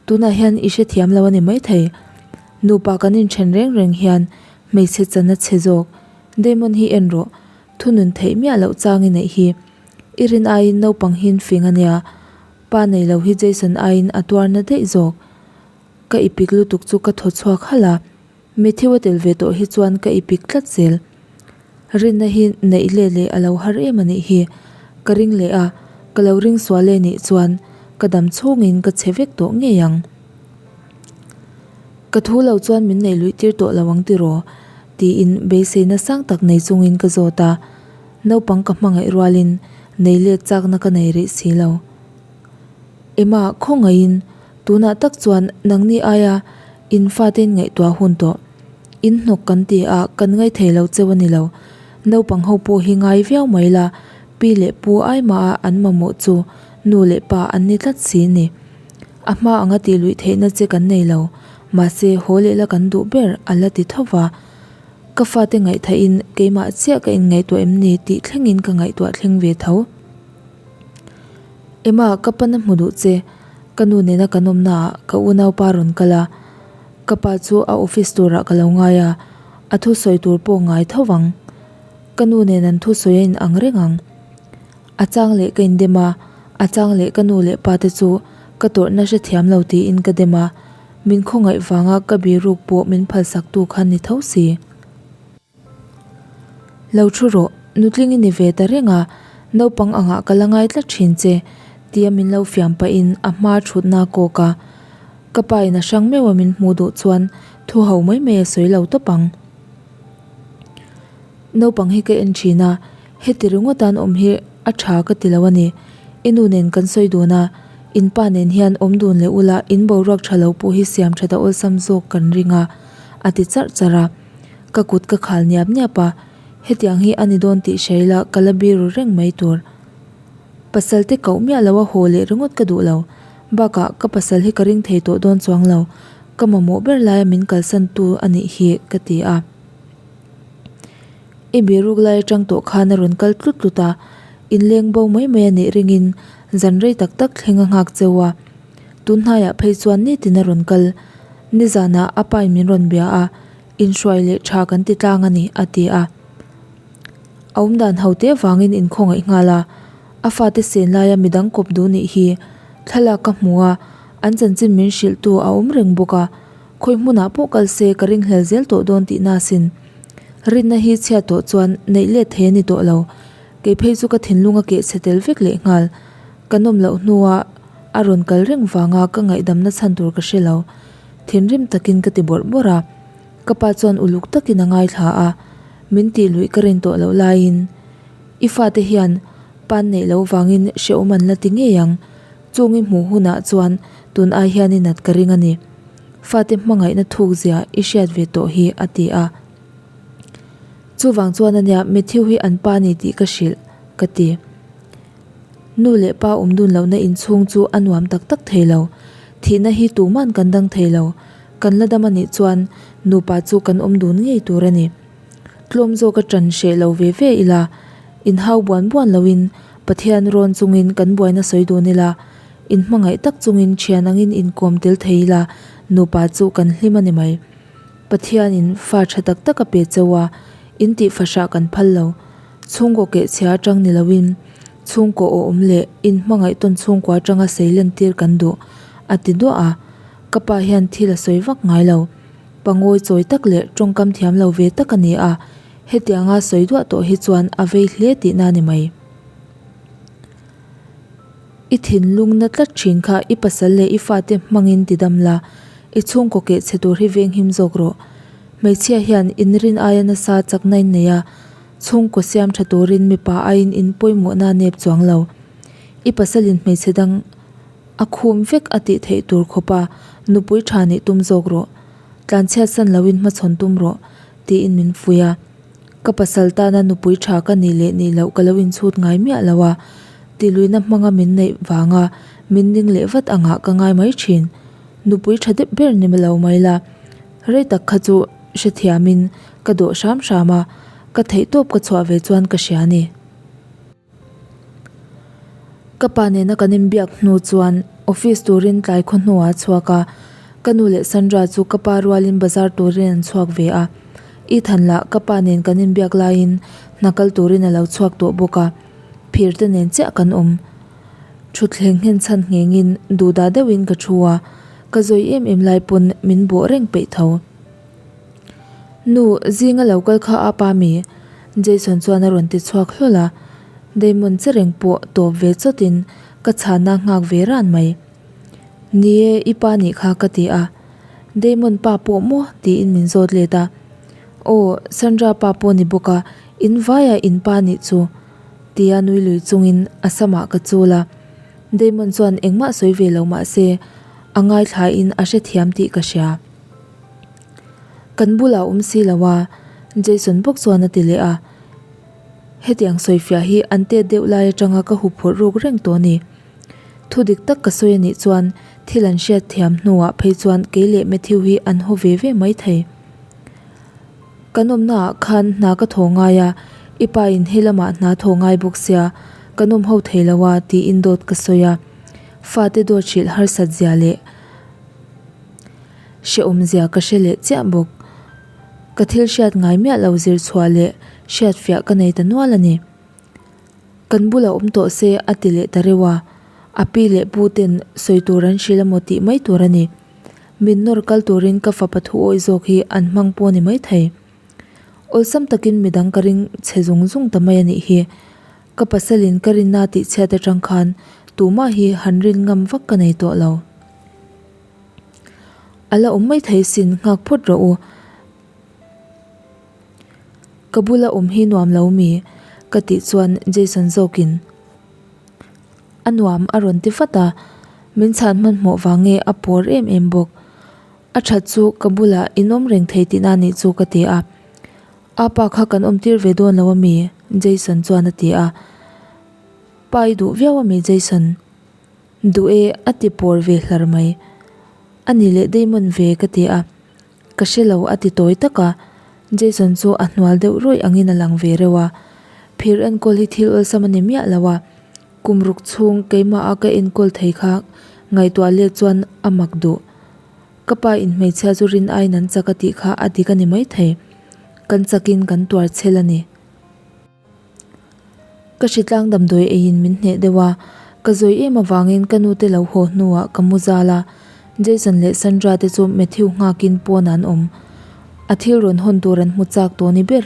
Tunah hian i hrethiam lo a ni maithei. Nupa kan inthen reng reng hian hmeichhe chan a chhe zawk. Damon hi en rawh, thunun theih miah loh chang i neih hi. I rin aiin naupang hin fing a nia. Pa nei lo hi Jason aiin a tuarna daih zawk. Ka ipik lutuk chu ka thaw chhuak halh a. Matthew a tel ve tawh hi chuan ka ipik tlat zel. Rinna hi neih leh leh a lo har em a nih hi. Ka ring leh a, ka lo ring sual e nih chuan ka dam chhungin ka chhe vek tawh ngei ang. Ka thu lo chuan min neih luih tir tawh lo ang tiraw? tiin beiseina sang tak nei chungin ka zawt a. Naupang ka hmangaih rualin nei let chakna ka nei rih si lo. Emma, khawngaihin tunah tak chuan nangni aia in fate in ngaihtuah hun tawh. In hnawk kan ti a, kan ngaithei lo cheu a ni lo. Naupang ho pawh hi ngai viau mai la, pi leh pu ai mah a an mamawh chu nu leh pa an ni tlat si ni. A hma anga tih luih theihna che kan nei lo, mahse haw leh la kan duh ber a la ti tho va. Ka fate ngaihthahin keimah chiah ka inngaihtuah em ni tih thlengin ka ngaihtuah thleng ve tho. Emma, ka pan a hmu duh che. Ka nu nena kan awmna ah ka unaupa rawn kal a, ka pa chu a office turah ka lo ngai a, a thusawi tur pawh ngai tho vang. Ka nu nen an thusawi a in ang reng ang. A chang leh ka indem a, a chang leh ka nu leh pa te chu ka tawrhna hrethiam lo tiin ka dem a, min khawngaih vanga ka biruk pawh min phalsak tu kha ni tho si. Lo thu rawh, nutling i ni ve ta reng a, naupang angah ka la ngai tlat thin che, Tia min lo fiam pahin a hma thutna a kawk a. Ka pa in a hrang meuh a min hmuh duh chuan thu ho mai mai a sawi lo tawp ang. Naupang hi ka en thin a, heti ringawt an awm hi a tha ka ti lo a ni. I nu nen kan sawi dun a, in pa nen hian awm dun leh ula in boruak tha lo pawh hi siam that a awlsam zawk kan ring a, a ti charh charh a. Ka kut ka khal niap niap a, hetiang hi a ni dawn tih hria ila ka la biru reng mai tur. Pasal te koh miah lo a haw leh ringawt ka duh lo. Bakah ka pasal hi ka ring thei tawh dawn chuang lo, ka mamawh ber laia min kalsan tu a nih hi ka ti a. I biruk lai atang tawh khan a rawn kal tlut tlut a, inleng bo mai mai a nih ringin zan rei tak tak thleng a nghak cheu a. Tun hnaiah phei chuan nitin a rawn kal. Nizanah a pain min rawn bia a, inhruai leh tha kan ti tlang a ni a ti a. A awmdan ho te vangin inkhawngaih nghal a, a fate sen laia midang kawp duh nih hi thlalak ka hmu a, an chanchin min hrilhtu a awm reng bawk a. Khawi hmunah pawh kal se ka ringhlel zel tawh dawn tihna asin. Rinna hi chhiat tawh chuan neih let thei a ni tawh lo. Kei phei chu ka thinlung a keh chhe tel vek leh nghal. Ka nawm loh hnua a rawn kal reng vanga ka ngaihdamna chhan tur ka hre lo. Thinrim takin ka ti bawrh bawrh a. Ka pa chuan uluk takin a ngaithla a, min tih luih ka rin tawh loh laiin i fate hian pan neih loh vangin hrehawm an la ti ngei ang. Chung i hmuh hunah chuan tun ai hian i nat ka ring a ni. Fate hmangaihna thuk zia i hriat ve tawh hi a ti a. Chuvang chuan ania Matthew hi an pa ni tih ka hrilh ka ti. Nu leh pa awm dun lohna inchhung chu a nuam tak tak thei lo. Thihna hi tuman kan dang thei lo. Kan la dam a nih chuan nupa chu kan awm dun ngei tur a ni. Tlawm zawk a ṭan hreh lo ve ve ila, inhau buan buan loin Pathian rawn chungin kan buaina sawi dun ila, inhmangaih tak chungin ṭhian angin inkawm tel thei ila nupa chu kan hlim a ni mai. Pathianin fa ṭha tak tak a pe cheu a, in tih fahrah kan phal lo. Chhungkaw kehchhia aṭang ni loin chhungkaw awm leh inhmangaih tawn chhungkua aṭanga seilen tir kan duh, a ti duah a. Ka pa hian thil a sawi vak ngai lo. Pangawi chawi tak leh tawngkam thiam lo ve tak a ni a, hetianga sawi duah tawh hi chuan a vei hle tihna a ni mai. I thinlung na tlat thin kha i pasal leh i fate hmangin ti dam la, i chhungkaw keh chhe tur hi venghim zawk rawh. Hmeichhia hian inrin aia nasa chakna in nei a, chhungkaw siam tha turin mipa aiin in pawimawhna a nep chuang lo. I pasalin hmeichhe dang. A khum vek a tih theih tur khawp a, nupui tha nih tum zawk rawh. Tlanchhiat san loin hmachhawn tum rawh, tiin min fuih a. Ka pasal tana nupui tha ka nih leh nih loh ka lo inchhut ngai miah lo a, tihluihna hmanga min neih vanga min ning leh vat angah ka ngai mai thin. Nupui tha deuh ber ni lo mai la, rei tak kha chu hrethiamin ka dawh hram hram a, ka theihtawp ka chhuah ve chuan ka hria a ni. Ka pa nena kan inbiak hnu chuan office turin tlai khaw hnuah a chhuak a, ka nu leh Sandra chu ka pa rualin bazar turin an chhuak ve a. Ethan lah ka pa nen kan inbiak laiin hna kal turin a lo chhuak tawh bawk a, phir te nen chiah kan awm. Thutthleng nghen chhan nghengin duhdah deuhin ka thu a, ka zawi em em lai pawn min bawh reng peih tho. Nu, zinga lo kal kha a pa mi? Jason chuan a rawn ti chhuak hlawl a, Damon che reng pawh tawp ve chawtin ka chhanna nghak ve ran mai. Ni e, i pa nih kha ka ti a. Damon pa pawh maw? tiin min zawt let a. Aw, Sandra pa pawh ni bawk a, in vaia in pa nih chu tia nui lui chungin a samah ka chul a. Damon chuan engmah sawi ve lo mah se, a ngaithlain a hrethiam tih ka hria. Kan bulah awm si lo a, Jason bawk chuan a ti leh a. Hetiang sawifiah hi an tet deuh lai atanga ka huphurh ruk reng tawh a ni. Thu dik tak ka sawi a nih chuan thil an hriat thiam hnuah phei chuan kei leh Matthew hi an haw ve ve mai thei. Kan awmnaah khan hna ka thaw ngai a, i pa in he lamah hna thaw ngai bawk sia, kan awm ho thei lo a tiin dawt ka sawi a. Fate dawt hrilh harsat zia leh. Hrehawmzia ka hre leh chiah bawk. Ka thil hriat ngai miah lo zir chhuah leh hriat fiah ka nei ta nual a ni. Kan bulah awm tawh se a ti leh ta reuh a, a pi leh pu ten sawi tur an hrilh amaw tih mai tur a ni. Min nawr kal turin ka fapa thu awih zawk hi an hmang pawh a ni maithei. Awlsam takin midang ka ring chhe zung zung ta mai a nih hi. Ka pasalin ka rinna tih chhiat atang khan. Tumah hi han rin ngam vak ka nei tawh lo. A la awm mai thei sin nghak phawt rawh u. Ka bula awm hi nuam lo mi? Ka tih chuan Jason zawkin a nuam a rawn ti vat a, min chhan hmanhmawh vang nge a pawr em em bawk. A that chu ka bulah in awm reng thei tihna nih chu ka ti a. Apa kha kan awm tir ve dawn lo a mi? Jason chuan a ti a. Pa i duh viau a mi Jason? Duh e a ti pawr ve hlar mai. A ni leh Damon ve ka ti a. Ka hre lo a ti tawi tak a. Jason chu a hnual deuh rawih angin a lang ve reuh a. Phir enkawl hi thil awlsam a ni miah lo a. Kum ruk chhung keimah a ka enkawl thei kha ngaihtuah let chuan a mak duh. Ka pa in hmeichhia chu rin aiin an chak a tih kha a dik a ni maithei. Kan chakin kan tuar chhel a ni. Ka hritlang damdawi eiin min hneh deuh a, ka zawi em avangin ka nute lo haw hnuah ka mu zal a, Jason leh Sandra te chu Matthew nghakin pawnah an awm. A thil rawn hawn tur an hmu chak tawh ni ber.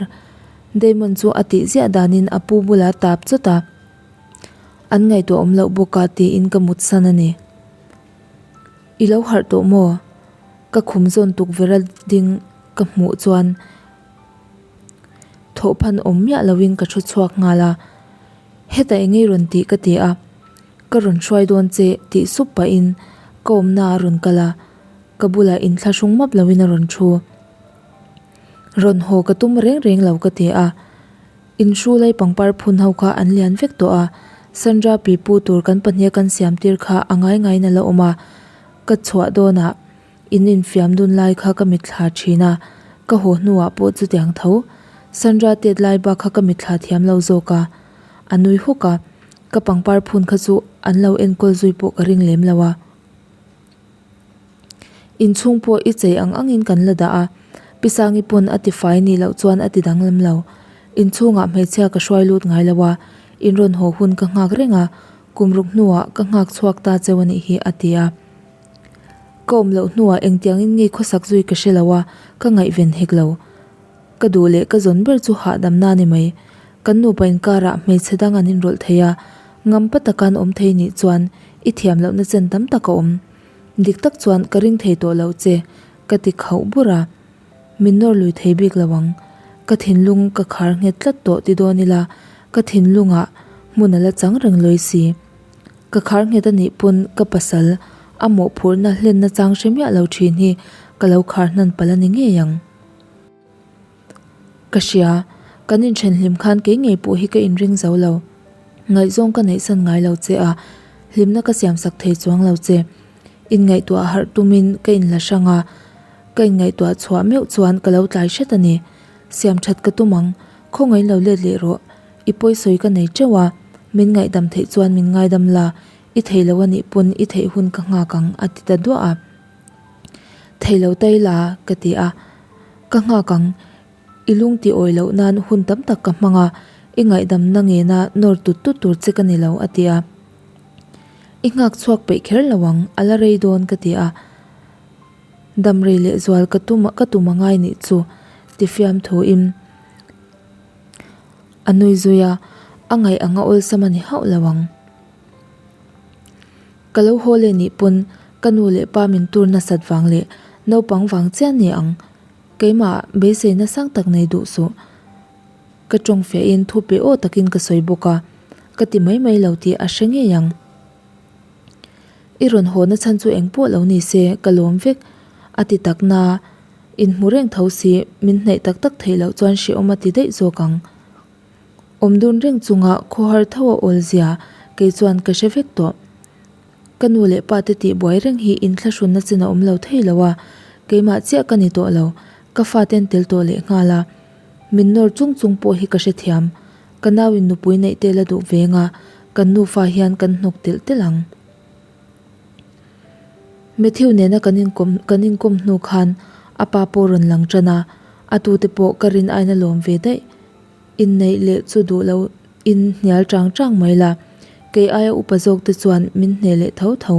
Damon chu a tih ziah danin a pu bulah tap chawt a, an ngaihtuah awm loh bawk a tiin ka mutsan a ni. I lo harh tawh maw? Ka khum zawn tukverh a ding ka hmuh chuan. Thawhphan awm miah loin ka thu chhuak nghal a, Hetah eng ngei rawn tih ka ti a, ka rawn hruai dawn che tih sup pahin ka awmna a rawn kal a, ka bulah inthlahrung map loin a rawn thu. Rawn haw ka tum reng reng lo ka ti a, inhru lai pangpar phun ho kha an lian vek tawh a, Sandra pipu tur kan pahniha kan siam tir kha a ngai ngaiin a la awm a, ka chhuah dawnah In infiam dun lai kha ka mitthla thin a, ka haw hnuah pawh chutiang tho. Sandra tet lai bak kha ka mitthla thiam lo zawk a. A nui huk a, ka pangpar phun kha chu an lo enkawl zui pawh ka ring lem lo a. Inchhung pawh i chei ang angin kan la dah a, Pi Sangi pawn a tifai nih loh chuan a ti danglam lo. Inchhungah hmeichhia ka hruai lut ngai lo a, in rawn haw hun ka nghak reng a, kum ruk hnuah ka nghak chhuak ta cheu a nih hi a ti a. Ka awm loh hnuah engtiangin nge khawsak zui ka hre lo a, ka ngaihven hek lo. Ka duh leh ka zawn ber chu hahdamna a ni mai. Kan nupa inkarah hmeichhe dang an inrawlh thei a, ngampa taka an awm thei nih chuan i thiam lohna chen tam tak a awm. Dik tak chuan ka ring thei tawh lo che, ka ti khauh bur a. Min nawr lui thei bik lo ang. Ka thinlung ka khar nghet tlat tawh ti dawn ila, ka thinlungah hmun a la chang reng lawi si. Ka khar nghet a nih pawn ka pasal a mawhphurhna hlenna chang hre miah lo thin hi ka lo khar hnan palh a ni ngei ang. Ka hria, kan inthen hlim khan kei ngei pawh hi ka inring zo lo. Ngaihzawng ka neihsan ngai lo che a, hlimna ka siamsak thei chuang lo che. Inngaihtuah harh tumin ka inla hrang a, ka inngaihtuah chhuah meuh chuan ka lo tlai hret a ni. Siam that ka tum ang, khawngaih lo let leh rawh. I pawisawi ka nei teuh a, min ngaihdam theih chuan min ngaidam la, i thei lo a nih pawn i theih hun ka nghak ang a ti ta duah a. Thei lo tai la ka ti a, ka nghak ang, i lung ti awi loh nan hun tam tak ka hmang a, i ngaihdamna ngena nawr tut tut tur che ka ni lo a ti a. I nghak chhuak peih kher lo ang, a la rei dawn ka ti a. Dam rei leh zual ka tum ka tum a ngai nih chu ti fiamthuin. A nui zui a, a ngaih anga awlsam a ni hauh lo ang. Ka lo haw leh nih pawn ka nu leh pa min tur nasat vang leh naupang vang chiah ni ang. Keimah beisei nasang tak nei duh suh. Ka tawng fiahin thu pe aw takin ka sawi bawk a, ka ti mai mai lo tih a hre ngei ang. I rawn haw na chhan chu eng pawh lo ni se ka lawm vek a ti tak na, inhmu reng tho si min hnaih tak tak theih loh chuan hrehawm a ti daih zawk ang. Awm dun reng chunga khawhar tho a awl zia kei chuan ka hre vek tawh. Ka nu leh pa te tih buai reng hi inthlahrunna chin a awm lo thei lo a, keimah chiah ka ni tawh lo, ka faten tel tawh leh nghal a. Min nawr chung chung pawh hi ka hrethiam. Ka nauin nupui neih te la duh veng a, kan nufa hian kan hnawk telh telh ang. Matthew nena kan inkawm kan inkawm hnu khan a pa pawh rawn lang tan a, a tute pawh ka rin aina lawm ve daih. Inneih leh chu duh lo in hnial chang chang mai la, kei aia upa zawk te chuan min hneh leh tho tho.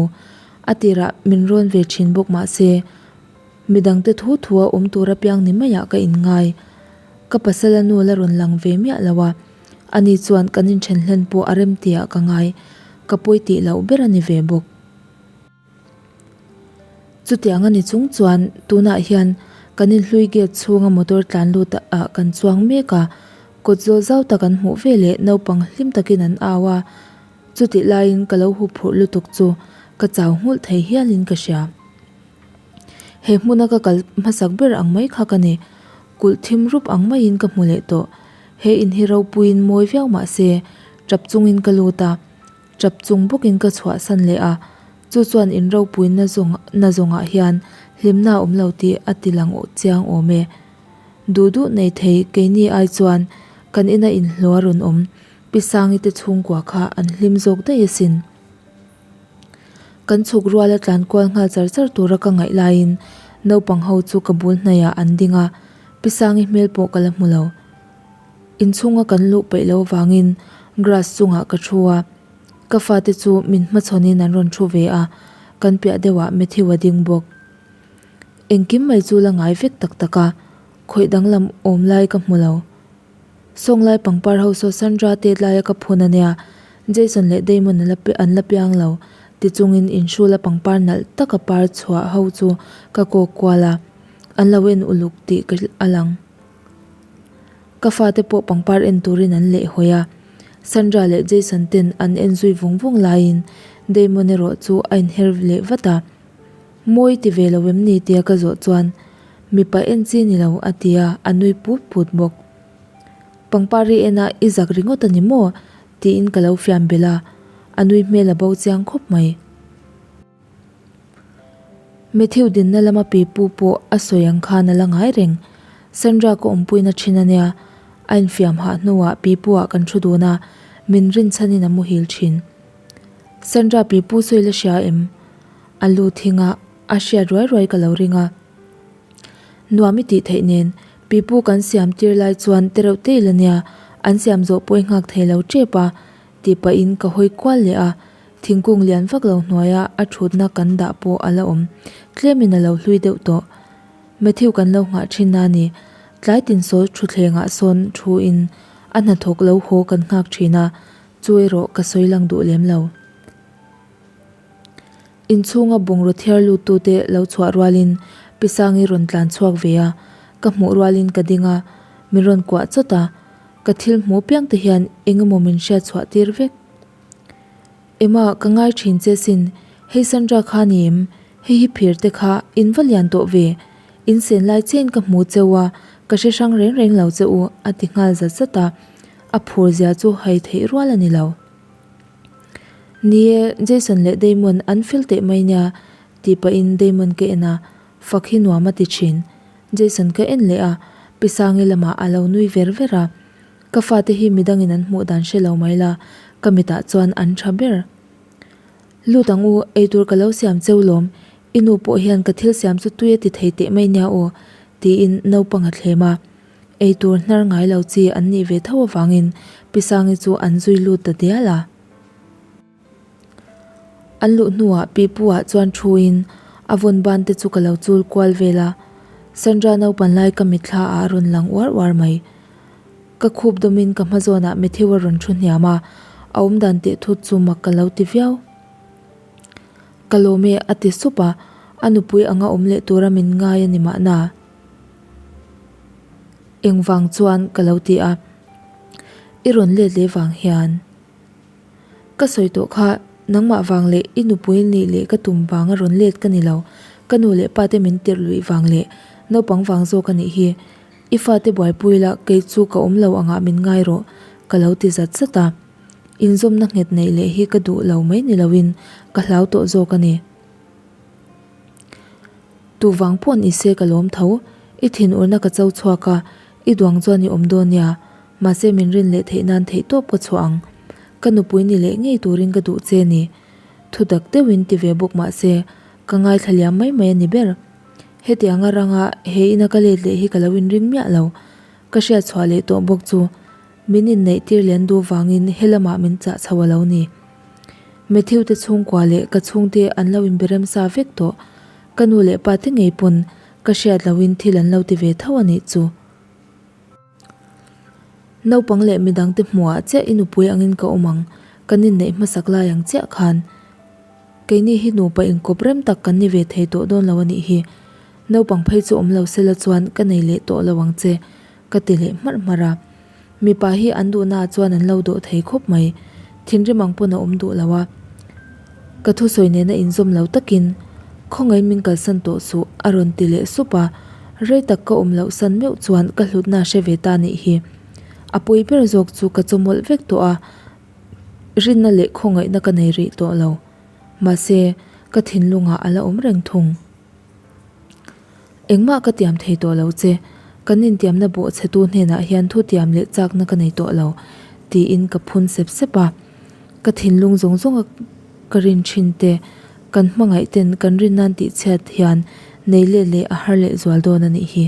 A tirah min rawn ve thin bawk mah se, Midangte thu thua awm tur apiang ni maiah ka inngai. Ka pasal a nu la rawn lang ve miah lo a, ani chuan kan inthen hlen pawh a rem tiah ka ngai. ka pawi tih loh ber a ni ve bawk. Chutiang a ni chung chuan tunah hian kan inhlui gate chhunga motor tlan lut ah kan chuang mek a, kawt zawl zau tak an hmuh ve leh naupang hlim takin an au a, chutih laiin ka lo huphurh lutuk chu ka chau nghulh thei hialin ka hria. He hmuna ka kal hmasak ber ang mai kha ka ni, kulh thim rup ang maiin ka hmu leh tawh. He in hi ropuiin mawi viau mah se tap chungin ka lut a. Tap chung bawkin ka chhuahsan leh a, chu chuan in ropuina zawng na zawngah hian hlimna a awm lo tih a ti lang chiang awm e. Duh duh nei thei keini ai chuan kan ina inhlawh a rawn awm Pi Sangi te chhungkua kha an hlim zawk daih asin. Kan chhuk ruala tlan kual nghal char char tura ka ngaih laiin naupang ho chu ka bul hnaiah an ding a, Pi Sangi hmel pawh ka la hmu lo. Inchhunga kan luh peih loh vangin grass chungah ka thu a, ka fate chu min hmachhawnin an rawn thu ve a, kan piah deuhah Matthew a ding bawk. Engkim mai chu la ngai vek tak tak a, khawih danglam awm lai ka hmu lo. Sawnglai pangpar ho saw Sandra tet laia ka phun a nia, Jason leh Damon a la an la piang lo ti chungin inhrula pangpar nalh taka par chhuah ho chu ka kawk kual a, an lo en uluk tih ka a lang. Ka fate pawh pangpar en turin an leh hawi a, Sandra leh Jason ten an en zui vung vung laiin Damon erawh chu a inher leh vat a, Mawi ti ve lo em ni tia ka zawh chuan mipa en chi ni lo a ti a, a nui put put bawk. Pangpar i en a i zak ringawt a ni maw? tiin ka lo fiam belh a, a nui hmel a bo chiang khawp mai. Matthew dinna lama pipu pawh a sawi ang khan a la ngai reng. Sandra ka awmpuina thin a nia, a infiam hah hnuah pipu ah kan thu dun a, min rinchhanin a muhil thin. Sandra pipu sawi la hria em? A lu thing a, a hriat ruai ruai ka lo ring a. Nuam i tih theih nen, pipu kan siam tir lai chuan tereuh te ila nia, an siam zawh pawh i nghak thei lo tep a, tih pahin ka hawi kual leh a. Thingkung lian vak lo hnuaia a thutna kan dah pawh a la awm. Tlemin a lo hlui deuh tawh. Matthew kan lo nghah thin a ni. Tlai tin saw thutthlengah sawn thu in a hnathawk lo haw kan nghak thin a, chu erawh ka sawi lang duh lem lo. Inchhunga bungraw thiar lut tute lo chhuah rualin Pi Sangi rawn tlan chhuak ve a, ka hmuh rualin ka ding a, min rawn kuah chawt a. Ka thil hmuh piang te hian eng emaw min hriat chhuah tir vek. Emma, ka ngai thin che sin, hei Sandra kha ni em? Hei hi phir te kha in va lian tawh ve, in sen lai chiahin ka hmu cheu a, ka hre hrang reng reng lo che u a ti nghal zat zat a, a phur zia chu hai theih rual a ni lo. Ni e, Jason leh Damon an fel teh mai nia tih pahin Damon ka en a, fak hi nuam a ti thin. Jason ka en leh a, Pi Sangi lamah a lo nui ver ver a. Ka fate hi midangin an hmuh dan hre lo mai la, ka mitah chuan an tha ber. Lut ang u, eitur ka lo siam cheu lawm, i nu pawh hian ka thil siam chu tui a ti thei teh mai nia aw, tiin naupang a thlem a. Eitur hnar ngai lo chi an nih ve tho avangin Pi Sangi chu an zui lut ta dial a. An luh hnuah pipu ah chuan thuin a vawn ban te chu ka lo chul kual vel a, Sandra naupan lai ka mitthla ah a rawn lang uar uar mai. Ka khup dawmin ka hma zawnah Matthew a rawn thu hniam a, a awmdan teh thut chu mak ka lo ti viau. Ka lawm e a ti sup a, a nupui anga awm leh tura min ngai a ni mahna. Engvang chuan ka lo ti a, i rawn let leh vang hian. Ka sawi tawh kha, nangmah vang leh i nupui nih leh ka tum vanga rawn let ka ni lo, ka nu leh pa te min tirh luih vang leh naupang vang zawk a nih hi. I fate buaipui la kei chu ka awm lo angah min ngai rawh, ka lo ti zat zat a. Inzawmna nghet neih leh hi ka duh lo mai ni loin ka hlau tawh zawk a ni. Tu vang pawh ni se ka lawm tho, i thinurna ka cho chhuak a, i duang chuan i awm dawn nia, mahse min rin leh theih nan theih tawp ka chhuah ang. Ka nupui ni leh ngei turin ka duh che ni. Thu dak deuhin ti ve bawk mahse ka ngaithla liam mai mai a ni ber. Hetianga ranga he ina ka let leh hi ka lo inring miah lo. Ka hriat chhuah leh tawh bawk chu min inneih tir len duh vangin helamah min chah chho a lo ni. Matthew te chhungkua leh ka chhungte an lo inberem sa vek tawh. Ka nu leh pa te ngei pawn ka hriat lohin thil an lo ti ve tho a nih chu. Naupang leh midangte hmuhah chiah i nupui angin ka awm ang. Kan inneih hmasak lai ang chiah khan keini hi nupa inkawp rem tak kan ni ve thei tawh dawn lo a nih hi. Naupang phei chu awm lo sela chuan ka nei leh tawh lo ang che, ka ti leh hmarh hmarh a. Mipa hi an duhnaah chuan an lo dawh thei khawp mai. Thinrim ang pawn a awm duh lo a. Ka thusawi nena inzawm lo takin, Khawngaih min kalsan tawh suh, a rawn ti leh sup a. Rei tak ka awm loh san meuh chuan ka hlutna hre ve ta nih hi. A pawi ber zawk chu ka chawmawlh vek tawh a, rinna leh khawngaihna ka nei rih tawh lo. Mahse, ka thinlungah a la awm reng thung. Engmah ka tiam thei tawh lo che, kan intiamna bawhchhetu hnenah hian thu tiam leh chakna ka nei tawh lo, tiin ka phun sep sep a. Ka thinlung zawng zawnga ka rin thin te, kan hmangaih ten kan rin nan tihchhiat hian nei let leh a har leh zual dawn a nih hi.